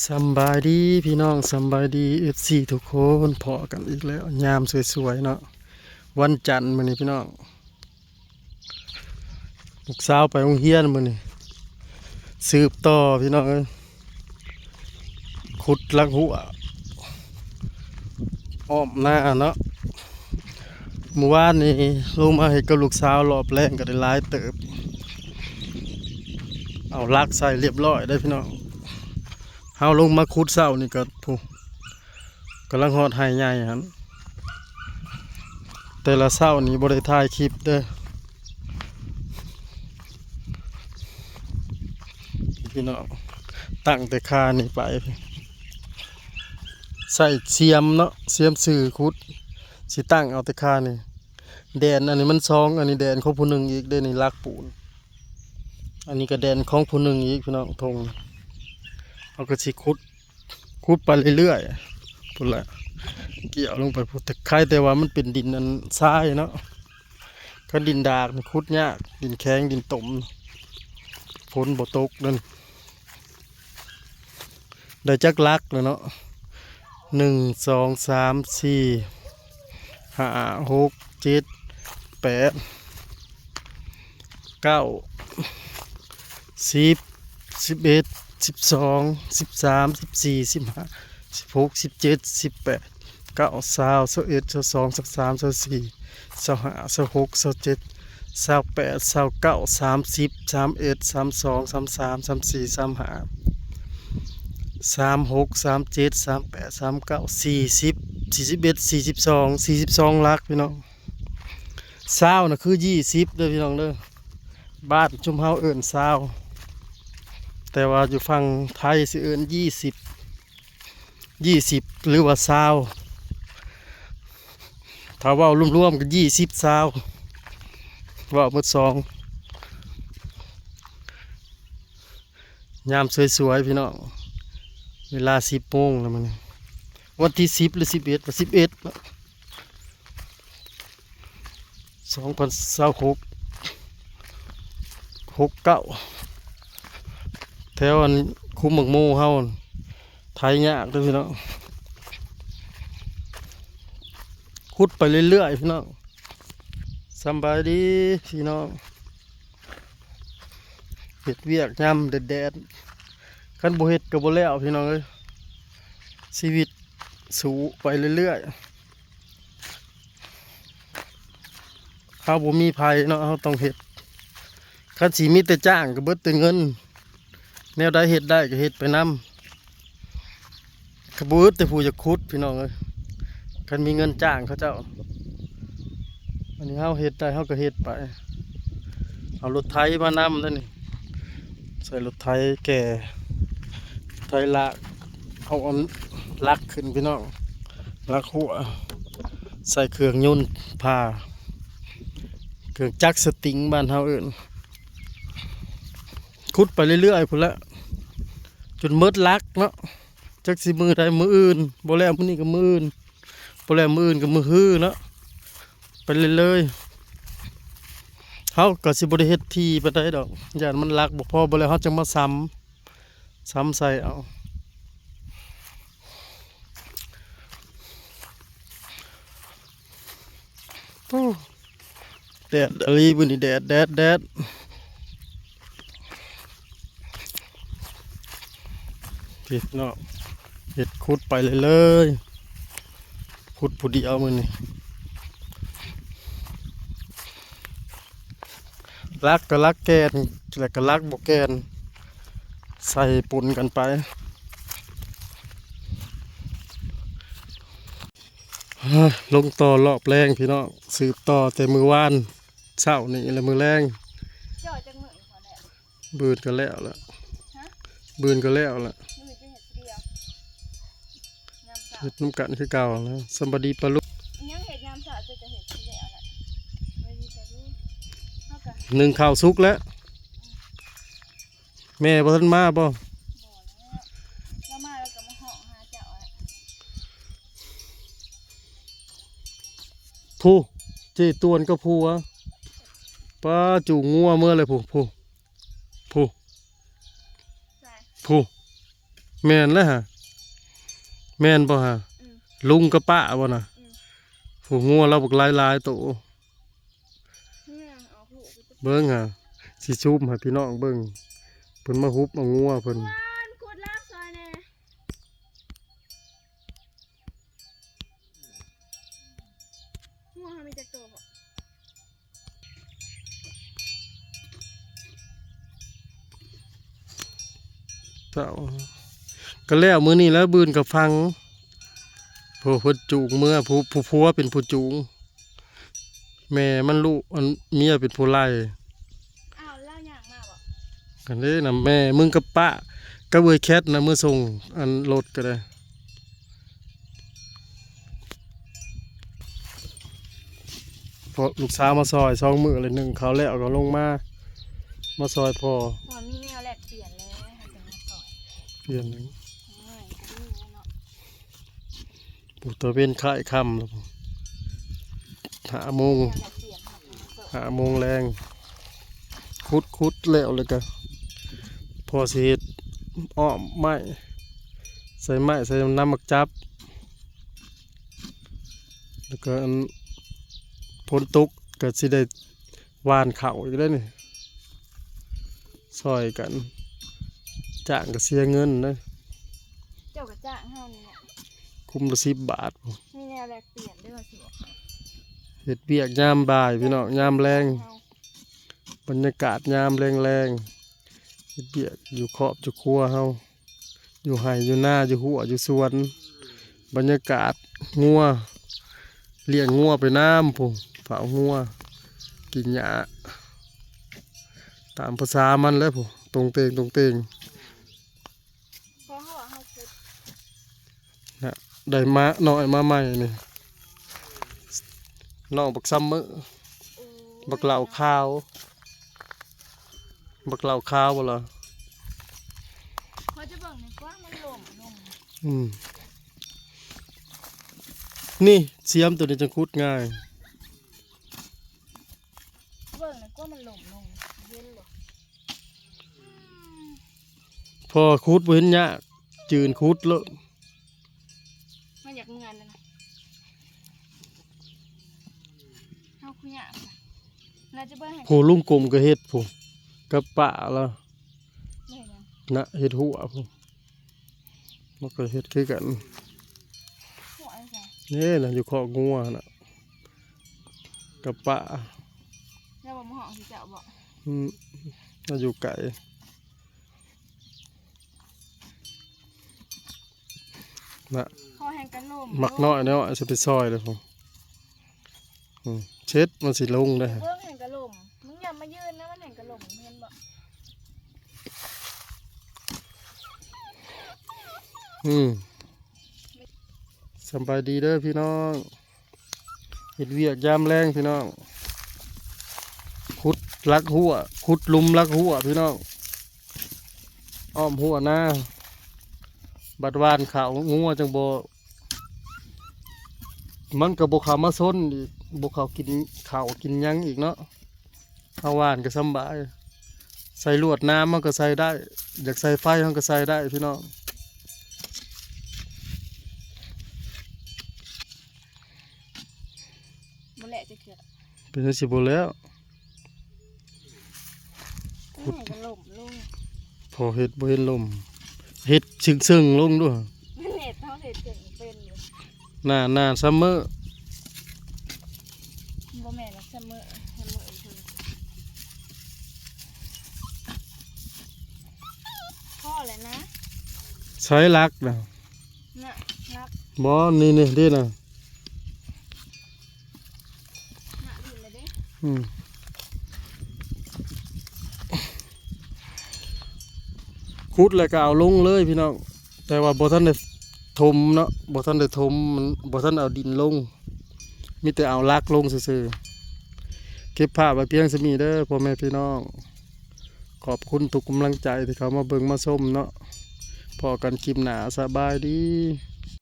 ສຳບາຍດີພີ່ນ້ອງ ສຳບາຍດີເອັຟຊີທຸກຄົນ ພໍ້ກັນອີກແລ້ວ ຍາມສວຍໆເນາະ ວັນຈັນມື້ນີ້ພີ່ນ້ອງ ລູກສາວໄປໂຮງຮຽນມື້ນີ້ ສືບຕໍ່ພີ່ນ້ອງເອີຍ ຂຸດຫຼັກຮົ້ວອ້ອມນາເນາະ ມື້ວານນີ້ລົງມາເຮັດກັບລູກສາວ ລອບແລງກໍໄດ້ຫຼາຍເຕີບ ເອົາຫຼັກໃສ່ລຽບລ້ອຍເດ້ພີ່ນ້ອງ ເຮົາລົງມາຂຸດເຊົ້ານີ້ກໍ ຜູ້ ກຳລັງຮອດໄຮ່ໃຫຍ່ຫັ້ນ ແຕ່ລະເຊົ້ານີ້ບໍ່ໄດ້ຖ່າຍຄລິບເດີ້ ພີ່ນ້ອງ ຕັ້ງແຕ່ຄານີ້ໄປ ໃຊ້ສຽມເນາະ ສຽມຊື່ຂຸດ ຊິຕັ້ງເອົາແຕ່ຄານີ້ ແດນອັນນີ້ມັນສອງ ອັນນີ້ແດນຂອງຜູ້ໜຶ່ງອີກເດ້ນີ້ ຫຼັກປູນ ອັນນີ້ກໍແດນຂອງຜູ້ໜຶ່ງອີກພີ່ນ້ອງ ທົ່ງ ເຮົາກໍຊິຂຸດ ຂຸດໄປເລື້ອຍໆ ພຸ້ນແຫຼະ ກ່ຽວລົງໄປພຸ້ນ ແຕ່ ຄາຍແຕ່ວ່າມັນເປັນດິນອັນຊາຍເນາະ ຄັນດິນດາກນີ້ຂຸດຍາກ ດິນແຂງ ດິນຕົມ ຝົນບໍ່ຕົກນັ້ນ ໄດ້ຈັກຫຼັກແລ້ວເນາະ ໜຶ່ງ ສອງ ສາມ ສີ່ ຫ້າ ຫົກ ເຈັດ ແປດ ເກົ້າ ສິບ ສິບເອັດ ສິບສອງ ສິບສາມ ສິບສີ່ ສິບຫ້າ ສິບຫົກ ສິບເຈັດ ສິບແປດ ເກົ້າ ຊາວ ຊາວເອັດ ຊາວສອງ ຊາວສາມ ຊາວສີ່ ຊາວຫ້າ ຊາວຫົກ ຊາວເຈັດ ຊາວແປດ ຊາວເກົ້າ ສາມສິບ ສາມເອັດ ສາມສອງ ສາມສາມ ສາມສີ່ ສາມຫ້າ ສາມຫົກ ສາມເຈັດ ສາມແປດ ສາມເກົ້າ ສີ່ສິບ ສີ່ສິບເອັດ ສີ່ສິບສອງ ສີ່ສິບສອງຫຼັກພີ່ນ້ອງ ຊາວນະຄືຊາວເດີ້ພີ່ນ້ອງເດີ້ ບ້ານຊຸມເຮົາເອີ້ນຊາວ ແຕ່ວ່າຢູ່ຝັ່ງໄທຊິເອີ້ນຊາວ ຊາວ ຫຼືວ່າຊາວ ຖ້າເວົ້າລວມໆກໍຊາວ ຊາວ ເວົ້າໝົດສອງ ຍາມສວຍໆ ພີ່ນ້ອງ ເວລາສິບໂມງແລ້ວມື້ນີ້ ວັນທີສິບ ຫຼື ສິບເອັດ ວ່າ ສິບເອັດ ເນາະ ສອງພັນຊາວຫົກ ຫົກເກົ້າ ແຖວອັນຄຸ້ມໝາກໂມເຮົາ ໄຖຍາກເດີ້ພີ່ນ້ອງ ຂຸດໄປເລື້ອຍໆ ພີ່ນ້ອງ ສຳບາຍດີພີ່ນ້ອງ ເຮັດວຽກຍາມແດດໆ ຄັນບໍ່ເຮັດກໍບໍ່ແລ້ວພີ່ນ້ອງເອີຍ ຊີວິດສູ້ໄປເລື້ອຍໆ ເຮົາບໍ່ມີໃຜເນາະ ເຮົາຕ້ອງເຮັດ ຄັນຊິມີແຕ່ຈ້າງກໍເບິດແຕ່ເງິນ ແນວໃດເຮັດໄດ້ກໍເຮັດໄປນຳ ກໍບໍ່ອຶດແຕ່ຜູ້ຢາກຂຸດພີ່ນ້ອງເອີຍ ຄັນມີເງິນຈ້າງເຂົາເຈົ້າ ອັນນີ້ເຮົາເຮັດໄດ້ເຮົາກໍເຮັດໄປ ເອົາລົດໄຖມານຳເດ້ນີ້ ໃສ່ລົດໄຖແກ່ ໄຖລາກ ເອົາອັນຫຼັກຂຶ້ນພີ່ນ້ອງ ຫຼັກຮົ້ວ ໃສ່ເຄື່ອງຍົນຜ່າ ເຄື່ອງຈັກສະຕິງບ້ານເຮົາເອີ້ນ ຂຸດໄປເລື້ອຍໆ ພຸ້ນແຫຼະ ຈົນໝົດຫຼັກເນາະ ຈັກຊິມື້ໃດ ມື້ອື່ນ ບໍ່ແລ້ວມື້ນີ້ກໍມື້ອື່ນ ບໍ່ແລ້ວມື້ອື່ນກໍມື້ຮືເນາະ ໄປເລື້ອຍໆ ເຮົາກໍຊິບໍ່ໄດ້ເຮັດຖີ່ປານໃດດອກ ຢ້ານມັນຫຼັກບໍ່ພໍ ບໍ່ແລ້ວເຮົາຈັ່ງມາຊຳ ຊຳໃສ່ເອົາ ໂອ້ ແດດອີ່ຫຼີມື້ນີ້ ແດດ ແດດ ແດດ ເຮັດເນາະ ເຮັດ ຂຸດໄປເລື້ອຍໆ ຂຸດຜູ້ດຽວມື້ນີ້ ຫຼັກກໍຫຼັກແກ່ນ ແລ້ວກໍຫຼັກບໍ່ແກ່ນ ໃສ່ປົນກັນໄປ ລົງຕໍ່ລອບແລງພີ່ນ້ອງ ສືບຕໍ່ແຕ່ມື້ວານ ເຊົ້ານີ້ແລະມື້ແລງ ເຈາະຈັກມື້ນີ້ພໍແລ້ວ? ບືນກໍແລ້ວລະ ຮະ? ບືນກໍແລ້ວລະ ມື້ຈະເຮັດຜູ້ດຽວ ຍາມເຊົ້າ ເຮັດນຳກັນຄືເກົ່ານະ ສຳບາຍດີປ້າລຸງ ຍັງເຮັດຍາມເຊົ້າ ຈະເຮັດຜູ້ດຽວລະ ໜຶ້ງເຂົ້າສຸກແລ້ວ ແມ່ບໍ່ທັນມາບໍ່? ບໍ່ແລ້ວ ລາວມາລາວກໍມາຮ້ອງຫາເຈົ້າແຫຼະ ຜູ້ ເຈ້ຕວນກັບຜົວ ປ້າຈູງງົວເມືອເລີຍ ຜູ້ ຜູ້ ຜູ້ ໃສ ຜູ້ ແມ່ນແລ້ວຫະ ແມ່ນບໍ່ຫະ? ອືມ ລຸງກັບປ້າບໍ່ນະ? ອືມ ຜູ້ງົວລາວບັກຫຼາຍໆໂຕ. ເບິ່ງຫາ ຊິຊູມໃຫ້ພີ່ນ້ອງເບິ່ງ ເພິ່ນມາຮຸບເອົາງົວເພິ່ນ. ທຸກຄົນ ຂຸດລາກຊອຍແດ່. ງົວເຮົາມີຈັກໂຕເກາະ? ເຈົ້າ ກໍແລ້ວມື້ນີ້ແລ້ວ ບືນກໍຟັງ. ໂອ້ ເພິ່ນຈູງເມືອ ຜູ້ ຜູ້ຜົວເປັນຜູ້ຈູງ ແມ່ມັນລູກ ອັນ ເມຍເປັນຜູ້ໄລ່. ອ້າວ ລາວຍ່າງມາບໍ່? ອັນນີ້ນະ ແມ່ມຶງກັບປ້າກັບເອື້ອຍແຄດນະ ເມືອສົ່ງອັນລົດກໍໄດ້. ເພາະລູກສາວມາຊ່ອຍສອງມື້ແລ້ວ ໜຶ້ງເຂົ້າແລ້ວກໍລົງມາ ມາຊ່ອຍພໍ່. ພໍມີແນວແລກປ່ຽນແລ້ວ ໃຫ້ເພິ່ນມາຊ່ອຍ ປ່ຽນຫຍັງ? ໂອ້ຍ ກໍມີແລ້ວເນາະ. ໂອ້ ຕາເວັນຄ້າຍຄ່ຳແລ້ວ ຫ້າໂມງ ແນວແລກປ່ຽນ ຫ້າໂມງແລງ. ຂຸດ ຂຸດແລ້ວ ແລ້ວກໍພໍຊິເຮັດອ້ອມໄມ້ ໃສ່ໄມ້ ໃສ່ນ້ຳໝາກຈັບ ແລ້ວກໍອັນ ຝົນຕົກກໍຊິໄດ້ຫວ່ານເຂົ້າອີກແລ້ວນີ້ ຊ່ອຍກັນ. ຈ້າງກໍເສຍເງິນເດ້. ເຈົ້າກໍຈ້າງເຮົານີ້ແຫຼະ ຄຸ້ມລະສິບບາດ. ມີແນວແລກປ່ຽນເດີວ່າຊິບອກ. ເຮັດວຽກຍາມບ່າຍພີ່ນ້ອງ ຍາມແລງ ເຮົາ ບັນຍາກາດຍາມແລງໆ ເຮັດວຽກຢູ່ຄອບຢູ່ຄົວເຮົາ ຢູ່ໄຮ່ຢູ່ນາ ຢູ່ຮົ້ວຢູ່ສວນ ບັນຍາກາດງົວ ລ້ຽງງົວໄປນຳພຸ້ນ ເຝົ້າງົວ ກິນຫຍ້າຕາມພາສາມັນແຫຼະພຸ້ນ ຕົງເຕງ ຕົງເຕງ. ພໍເຮົາ ເຮົາຂຸດ ນະ ໄດ້ມ້ານ້ອຍມາໃໝ່ນີ້ ນ້ອງບັກຊຳເມີ ໂອ້ຍ ບັກເຫຼົ້າຂາວ ບັກເຫຼົ້າຂາວບໍ່ລະ? ຂ້ອຍຈະເບິ່ງນີ້ກວ່າມັນລົ້ມລົງ. ອືມ ນີ້ ສຽມໂຕນີ້ຈັ່ງຂຸດງ່າຍ. ເບິ່ງນະ ກວ່າມັນລົ້ມລົງ ເຫັນບໍ່? ພໍຂຸດບໍ່ເຫັນຍາກ ຈືນຂຸດໂລດ. ມັນຢາກເມື່ອຍແລ້ວນະ ເຮົາຄືຍາກນະ ໜ້າຈະເບິ່ງໃຫ້. ໂອ້ ລຸງກົມກໍເຮັດພຸ້ນ ກັບປ້າລະ ເຮັດຫຍັງ? ນະ ເຮັດຮົ້ວພຸ້ນ. ມັນກໍເຮັດຄືກັນ ຫົວໃສ? ນີ້ນະ ຢູ່ຄອກງົວຫັ້ນນະ ກັບປ້າ. ແລ້ວບໍ່ມາຮ້ອງຊິເຈົ້າບໍ່? ອືມ ລາວຢູ່ໄກນະ. ພໍແຮ່ງກະລົມ ໝາກນ້ອຍເນາະ ຊິໄປຊ່ອຍເດ້ພຸ້ນ. ອືມ ເຊັດ ມັນຊິລົງເດ້. ເບິ່ງແຮ່ງກະລົມ ມຶງຢ່າມາຢືນນະ ມັນແຮ່ງກະລົມ ເຫັນບໍ່? ອືມ ສຳບາຍດີເດີພີ່ນ້ອງ ເຮັດວຽກຍາມແລງພີ່ນ້ອງ ຂຸດຫຼັກຮົ້ວ ຂຸດຫຼຸມຫຼັກຮົ້ວພີ່ນ້ອງ ອ້ອມຮົ້ວນາ ບັດຫວ່ານເຂົ້າ ງົວຈັ່ງບໍ່ ມັນກໍບໍ່ເຂົ້າມາຊົນອີກ ບໍ່ເຂົ້າກິນເຂົ້າກິນຫຍັງອີກເນາະ. ເຮົາຫວ່ານກໍສຳບາຍ ໃສ່ລວດນ້ຳເຮົາກໍໃສ່ໄດ້ ຢາກໃສ່ໄຟເຮົາກໍໃສ່ໄດ້ພີ່ນ້ອງ. ບໍ່ແຫຼະຈັກເທື່ອ ເປັນຈັ່ງຊີ້ບໍ່ແລ້ວ. ມັນກໍລົ້ມລົງ ພໍເຮັດບໍ່ເຫັນລົ້ມ ເຮັດເຊິ່ງໆລົງດູ. ມັນເຮັດ ເຮົາເຮັດເຊິ່ງເປັນຢູ່ ໜ້າ ໜ້າຊຳເມີ ບໍ່ແມ່ນຊຳເມີ ຊຳເມີອີກເທິງ ພໍແລ້ວນະ. ໃຊ້ຫຼັກນະ ນະ ຫຼັກ ບໍ່ ນີ້ ນີ້ ນີ້ນະ. ອືມ ຂຸດແລ້ວກໍເອົາລົງເລີຍພີ່ນ້ອງ ແຕ່ວ່າບໍ່ທັນໄດ້ຖົມເນາະ ບໍ່ທັນໄດ້ຖົມ ມັນບໍ່ທັນເອົາດິນລົງ ມີແຕ່ເອົາຫຼັກລົງຊື່ໆ. ເກັບພາບໄວ້ພຽງສ່ຳນີ້ເດີພໍ່ແມ່ພີ່ນ້ອງ ຂອບຄຸນທຸກກຳລັງໃຈທີ່ເຂົ້າມາເບິ່ງມາຊົມເນາະ ພໍ້ກັນຄລິບໜ້າ ສະບາຍດີ.